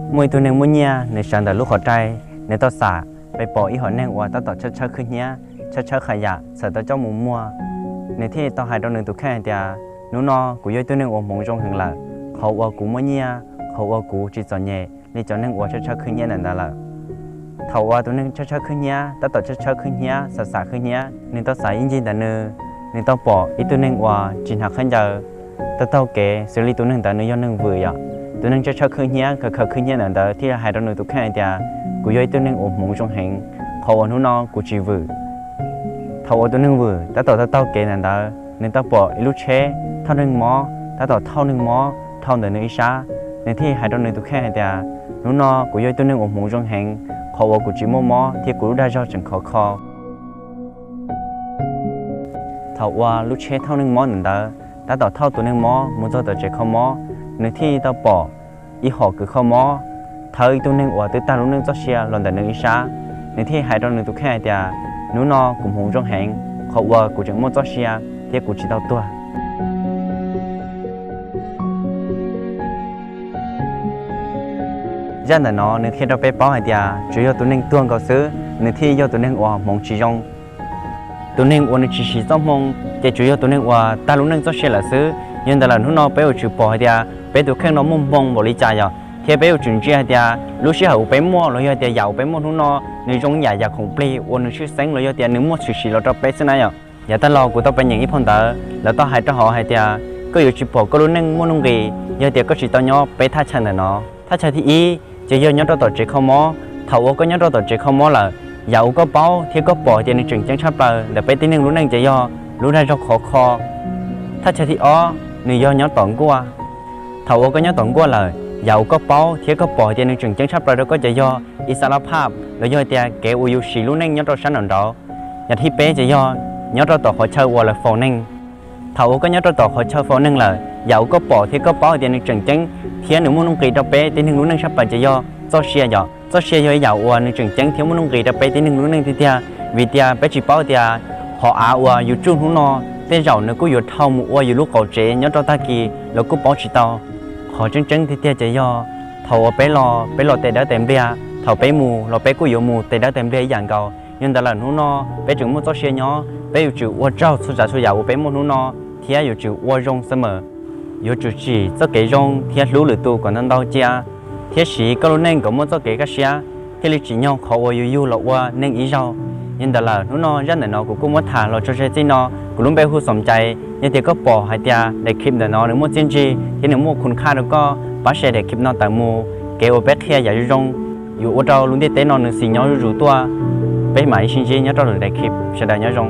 Muaj ib tug neeg muaj nyiaj, nws sawv ntawm lub qhov rai, nws tau xam pom ib hom neeg uas tab tom tshawb tshawb khwb hnyiab, tshawb tshawb qhov yam txhawm tau coj mus muag. Nws thiaj tau hais rau nws tus kheej hais tias, hnub no kuv yog ib tug neeg uas hmoov zoo heev lawm, qhov uas kuv muaj nyiaj, qhov uas kuv tsis txom nyem li cov neeg uas tshawb tshawb khwb hnyiab ntawm ntawd lawm. Thaum uas tus neeg tshawb tshawb khwb hnyiab tab tom tshawb tshawb khwb hnyiab, xam xam khwb hnyiab, nws tau xav ib ncig ntawm nws, nws tau pom ib tug neeg uas tsis hnav khaub ncaws taug taug kev xws li tus neeg ntawd nws yog neeg vwm yom. Tus neeg tshawb tshawb khwb hnyiab, khaws khaws khwb hnyiab ntawm ntawd thiaj hais rau nws tus kheej hais tias, kuv yog ib tug neeg uas hmoov zoo heev, qhov uas hnub no kuv tsis vwm. Thaum uas tus neeg vwm tab tom taug taug kev ntawm ntawd, nws tau pom ib lub tsheb thauj neeg mob tab tom thauj neeg mob dhau ntawm nws ib sab. Nws thiaj hais rau nws tus kheej hais tias, hnub no kuv yog ib tug neeg uas hmoov zoo heev, qhov uas kuv tsis muaj mob thiab kuv lub dag zog tseem khov kho. Thaum uas lub tsheb thauj neeg mob ntawm ntawd tab tom thauj tus neeg mob mus txog tom tsev kho mob, nws thiaj tau pom ib hom kws kho mob thawb ib tug neeg uas twb tag lub neej txoj sia los ntawm nws ib sab. Nws thiaj hais rau nws tus kheej hais tias, hnub no kuv hmoov zoo heev, qhov uas kuv tseem muaj txoj sia thiab kuv tsis tau tuag. Zaj ntawm no nws qhia rau peb paub hais tias tsuas yog tus neeg tuag nkaus xwb nws thiaj yog tus neeg uas hmoov tsis zoo. Tus neeg uas nws tsis siv txoj hmoo ces tsuas yog tus neeg uas tag lub neej txoj sia lawm xwb. Yog ntawd lawm hnub no peb yuav tsum pom hais tias peb tus kheej no muaj hmoo npaum li cas yom, thiab peb yuav tsum ntsia hais tias lub sij hawm uas peb muaj los yog tias yam uas peb muaj hnub no nws zoo yam yam khoom plig uas nws tshwj xeeb los yog tias nws muaj tshwm sim los rau peb xwb na yom. Yav tag los kuv tau pais nyeem ib phau ntawv, lawv tau hais rau hauv hais tias koj yuav tsum pom koj lub neej muaj nuj nqis yog tias koj tsis tau nyob peb thaj chaw ntawm no. Thaj chaw thib ib ces yog nyob rau tom tsev kho mob. Thaum uas koj nyob rau tom tsev kho mob lawm, yam uas koj paub thiab koj pom tias nws tseem ceeb tshaj plaws ntawm peb tib neeg lub neej ces yog lub dag zog khov kho. Thaj chaw thib ob nws yog nyob tom nkuaj. Thaum uas koj nyob tom nkuaj lawm, yam uas koj paub thiab koj pom tias nws tseem ceeb tshaj plaws rau koj ces yog ib xab lab phaj los yog tias kev uas yus siv lub neej nyob rau sab nraum nraud. Yam thib peb ces yog nyob rau tom qhov chaw uas lawv faus neeg. Thaum uas koj nyob rau tom qhov chaw faus neeg lawm, yam uas koj pom thiab koj paub tias nws tseem ceeb thiab nws muaj nuj nqis rau peb tib neeg lub neej tshaj plaws ces yog txoj sia yom. Txoj sia yog ib yam uas nws tseem ceeb thiab muaj nuj nqis rau peb tib neeg lub neej tiag tiag, vim tias peb tsis paub tias qhov av uas yus tsuj hnub no tej zaum nws kuj yuav dhau mus ua yus lub qaum tsev nyob rau tag kis los kuj paub tsis tau. Qhov tseeb tseeb tiag tiag ces yog thaum uas peb los peb los tes dawb tes npliag, thaum peb mus los peb kuj yuav mus tes dawb tes npliag ib yam nkaus. Yog ntawd lawm hnub no peb tseem muaj txoj sia nyob, peb yuav tsum ua tsaug txhua tsav txhua yam uas peb muaj hnub no thiab yuav tsum ua zoo xwb mas. Yuav tsum tsim txoj kev zoo thiab hlub lwm tus kom ntau ntau cia, thiab siv koj lub neej kom muaj txoj kev kaj siab, thiaj li tsim nyog qhov uas yus yug los ua neej ib zaug. Yog ntawd lawm hnub no zaj ntawm no kuv kuj muab tham los tso tseg txij no. Kuv lub npe hu Xoom Cai. Yog tias koj pom hais tias daim clip ntawm no nws muaj txiaj ntsig thiab nws muaj khun khaj rau koj, pab share daim clip no tawm mus. Kev uas peb qhia yam zoo zoo yuav ua rau lub ntiaj teb no nws xis nyob zuj zus tuaj. Peb mam li sib ntsib nyob rau lwm daim clip, sawv daws nyob zoo.